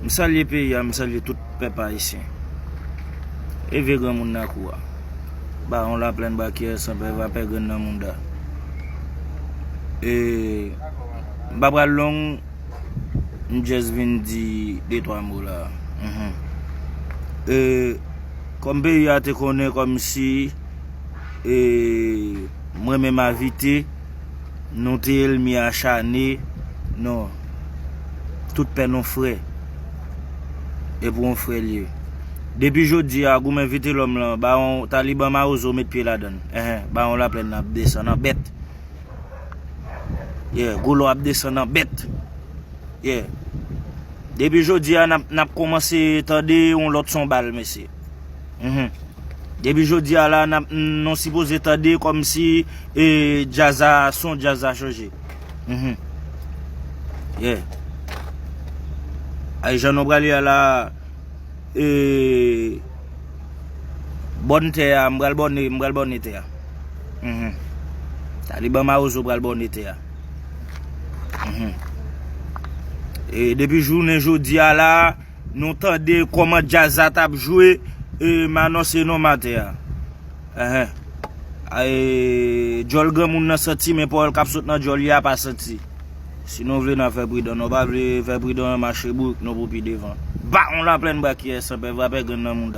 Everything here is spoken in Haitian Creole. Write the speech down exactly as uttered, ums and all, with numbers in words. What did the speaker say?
M salye peyi a, m salye tout pèp ayisyen. Evye granmoun nan kou a. Bawon Laplèn Brakiyè San Pè Vapè Grenn nan Mounda. E, m pa pral long, m just vin di de twa mo la. Mhm. E, kòm peyi a te konnen kòmsi, e, mwen menm avite, nou te elmi achane, non. Tout pè nou frè. E pou yon frè l ye. Depi jodi a, goumen Vitelòm lan, bawon Taliban Mawozo met pye ladann. Enhen, bawon Laplèn nan ap desann an bèt. Yeah, gwo lò ap desann an bèt. Yeah. Depi jodi a, n ap, n ap kòmanse tande yon lòt son bal, mesye. Mhm. Depi jodi a la, n ap, nou sipoze tande kòmsi, e, djaz a, son djaz a chanje. Mhm. Yeah. Ay, jan nou prale a la, e, bòn tè a, m pral bòne, m pral bòne tè a. Mhm. Taliban Mawozo pral bòne tè a. Mhm. E depi jounen jodi a la, nou tande kòman djaz la t ap jwe, e, m anonse non maten an. Enhen. E, djòl granmoun nan santi, men pawòl k ap sot nan djòl li a pa santi. Si nou vle, n a fè pridan. Nou pa vle fè pridan, mache bourek nou pou pi devan. Bawon Laplèn Brakiyè San Pè Vapè Grenn nan Mounda.